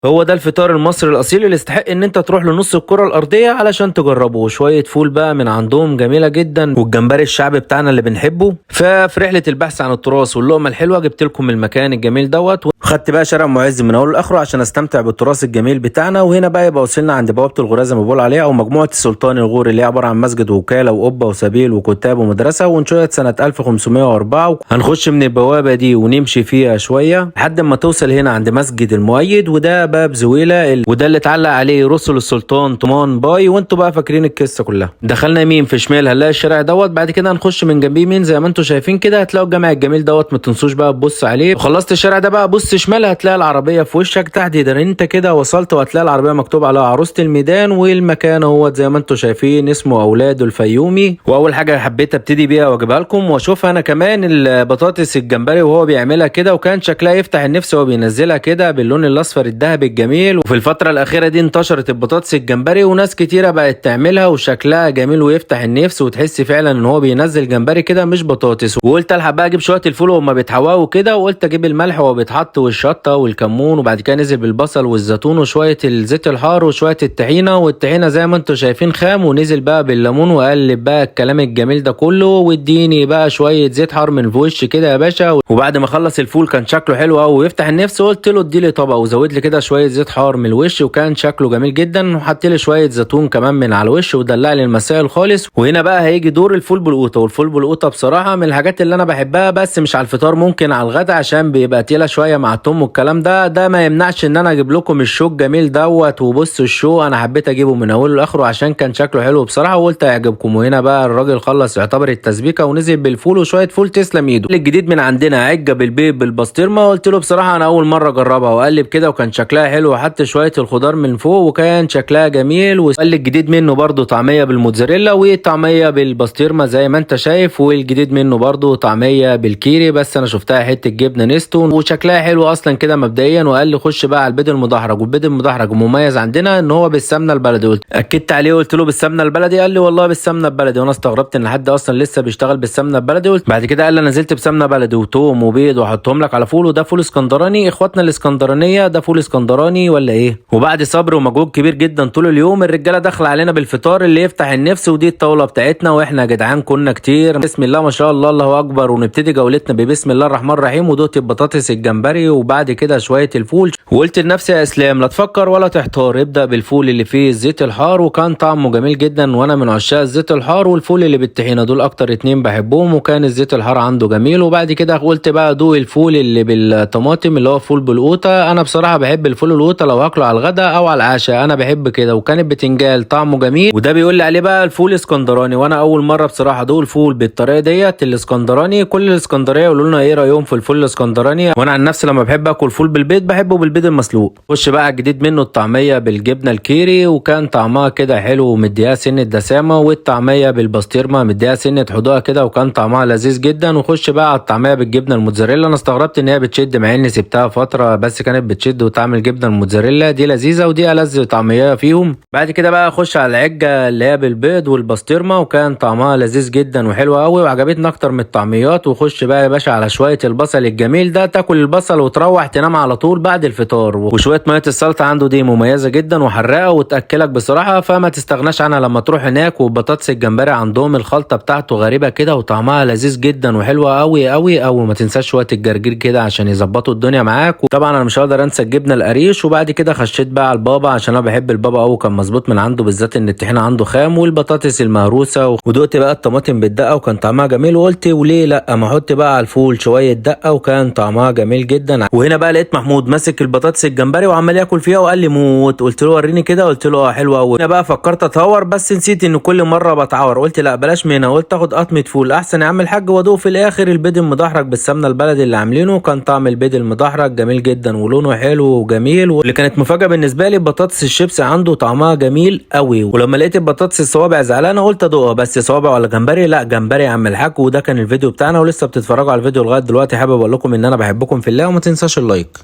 هو ده الفطار المصري الاصيل اللي يستحق ان انت تروح لنص الكره الارضية علشان تجربه. شوية فول بقى من عندهم جميلة جدا، والجمبري الشعبي بتاعنا اللي بنحبه. ففي رحله البحث عن التراث واللقمه الحلوة جبت لكم المكان الجميل دوت، وخدت بقى شارع معز من اوله لاخره عشان استمتع بالتراث الجميل بتاعنا. وهنا بقى يبقى وصلنا عند بوابه الغورية زي ما بقول عليها، او مجموعة السلطان الغوري اللي هي عبارة عن مسجد ووكاله وقبه وسبيل وكتاب ومدرسة، وانشئت سنة 1504. هنخش من البوابة دي ونمشي فيها شوية لحد ما توصل هنا عند مسجد المؤيد، وده باب زويله، وده اللي اتعلق عليه رسل السلطان طومان باي، وانتوا بقى فاكرين القصة كلها. دخلنا يمين في شمال هنلاقي الشارع دوت، بعد كده هنخش من جنبيه يمين زي ما انتوا شايفين كده هتلاقوا الجامع الجميل دوت، ما تنسوش بقى تبص عليه. وخلصت الشارع ده بقى بص شمال هتلاقي العربية في وشك تحديدا، انت كده وصلت وهتلاقي العربية مكتوب عليها عروسه الميدان، والمكان اهوت زي ما انتوا شايفين اسمه اولاد الفيومي. واول حاجة حبيت ابتدي بيها واجيبها لكم واشوفها انا كمان البطاطس الجمبري وهو بيعملها كده، وكان شكلها يفتح النفس وهو بينزلها كده باللون الاصفر الذهبي الجميل. وفي الفترة الاخيرة دي انتشرت البطاطس الجمبري وناس كتيرة بقت تعملها وشكلها جميل ويفتح النفس، وتحس فعلا ان هو بينزل جمبري كده مش بطاطس. وقلت الحق بقى اجيب شوية الفول وهما بيتحوقوا كده، وقلت اجيب الملح وهو بيتحط والشطه والكمون، وبعد كده نزل بالبصل والزيتون وشوية الزيت الحار وشوية الطحينه، والطحينه زي ما انتم شايفين خام، ونزل بقى بالليمون وقلب بقى الكلام الجميل ده كله، واديني بقى شوية زيت حار من في وش كده يا باشا. وبعد ما خلص الفول كان شكله حلو قوي ويفتح النفس، قلت له اديلي طبق وزود لي كده شوية زيت حار من الوش، وكان شكله جميل جدا، وحط لي شوية زيتون كمان من على الوش ودلع لي المسائل خالص. وهنا بقى هيجي دور الفول بالقوطه، والفول بالقوطه بصراحة من الحاجات اللي انا بحبها، بس مش على الفطار، ممكن على الغدا عشان بيبقى تقيلة شوية مع التوم والكلام ده. ده ما يمنعش ان انا اجيب لكم ال show الجميل دوت. وبصوا ال show انا حبيت اجيبه من اوله لاخره عشان كان شكله حلو بصراحة وقلت هيعجبكم. وهنا بقى الراجل خلص يعتبر التسبيكه ونزل بالفول وشوية فول تسلم ايده. الجديد من عندنا عجة بالبيض بالبسطرمه، قلت له بصراحة انا اول مرة اجربها، وقلب كده وكان شكلها حلو، وحط شوية الخضار من فوق وكان شكلها جميل. وقال الجديد منه برده طعميه بالموتزاريلا وطعميه بالبسطرمه زي ما انت شايف، والجديد منه برده طعميه بالكيري، بس انا شفتها حتة جبنه نستون وشكلها حلو اصلا كده مبدئيا. وقال لي خش بقى على البيض المدحرج، والبيض المدحرج مميز عندنا ان هو بالسمنه البلدي. قلت اكدت عليه قلت له بالسمنه البلدي، قال لي والله بالسمنه البلدي، وانا استغربت ان حد اصلا لسه بيشتغل بالسمنه البلدي. قلت بعد كده قال لي نزلت بسمنه بلدي وتوم وبيض وحطهم لك على فول، وده فول اسكندراني، اخواتنا الاسكندرانية ده فول اسكندراني ولا ايه؟ وبعد صبر ومجهود كبير جدا طول اليوم الرجالة داخله علينا بالفطار اللي يفتح النفس، ودي الطاولة بتاعتنا، واحنا يا جدعان كنا كتير بسم الله ما شاء الله الله اكبر. ونبتدي جولتنا ببسم الله الرحمن الرحيم، ودوت البطاطس الجمبري وبعد كده شوية الفول. وقلت لنفسي يا اسلام لا تفكر ولا تحتار، ابدا بالفول اللي فيه الزيت الحار، وكان طعمه جميل جدا، وانا من عشاق الزيت الحار والفول اللي بالطحينه، دول اكتر اتنين بحبهم، وكان الزيت الحار عنده جميل. وبعد كده قلت بقى دوق الفول اللي بالطماطم اللي هو فول بالقوطه، انا بصراحة بحب الفول القوطه لو هاكله على الغداء او على العشاء انا بحب كده، وكان البتنجال طعمه جميل. وده بيقول لي عليه بقى الفول اسكندراني، وانا اول مرة بصراحة ادوق الفول بالطريقة ديت الاسكندراني. كل الاسكندرية يقولوا لنا ايه رايهم في الفول الاسكندراني، وانا عن نفسي لما بحب اكل فول بالبيض بحبه بالبيض المسلوق. خش بقى الجديد منه الطعمية بالجبنه الكيري، وكان طعمها كده حلو ومديها سنة دسامه، والطعميه بالبسطرمه مديها سنة حدوقه كده وكان طعمها لذيذ جدا. وخش بقى على الطعمية بالجبنه الموتزاريلا، انا استغربت ان هي بتشد مع اني سبتها فترة بس كانت بتشد، وتعمل جبنه الموتزاريلا دي لذيذة ودي ألذ طعميه فيهم. بعد كده بقى اخش على العجه اللي هي بالبيض والبسطرمه، وكان طعمها لذيذ جدا وحلوه قوي وعجبتني اكتر من الطعميات. وخش بقى يا باشا على شوية البصل الجميل ده، تاكل البصل وتروح تنام على طول بعد الفطار. وشوية مية السلطة عنده دي مميزة جدا وحراقه وتاكلك بصراحة، فما تستغناش عنها لما تروح هناك. والبطاطس الجمبري عندهم الخلطة بتاعته غريبة كده وطعمها لذيذ جدا وحلوه قوي قوي قوي. ما تنساش شوية الجرجير كده عشان يظبطوا الدنيا معاك. وطبعا انا مش هقدر انسى الجبنة القريش. وبعد كده خشيت بقى على البابا عشان انا بحب البابا قوي، كان مظبوط من عنده بالذات ان الطحينه عنده خام، والبطاطس المهروسه، ودقت بقى الطماطم بالدقه وكان طعمها جميل. وقلت وليه لا ما احط بقى على الفول شوية دقه، وكان طعمها جميل جدا. وهنا بقى لقيت محمود ماسك البطاطس الجمبري وعمال ياكل فيها وقال لي موت، قلت له وريني كده، قلت له اه حلوة قوي. هنا بقى فكرت اتهور بس نسيت ان كل مرة بتعور، قلت لا بلاش منها، قلت اخد قطمه فول احسن يا عم الحاج، وادوق في الاخر البيض المدحرج بالسمنه البلدي اللي عاملينه. كان طعم البيض المدحرج جميل جدا ولونه حلو وجميل. واللي كانت مفاجاة بالنسبة لي بطاطس الشيبس عنده طعمها جميل قوي. ولما لقيت البطاطس الصوابع زعلانة قلت ادوقها، بس صوابع ولا جمبري؟ لا جمبري يا عم الحاج. وده كان الفيديو بتاعنا، ولسه بتتفرجوا على الفيديو لغاية دلوقتي حابب اقول لكم ان انا بحبكم في الله، وما تنساش ال like.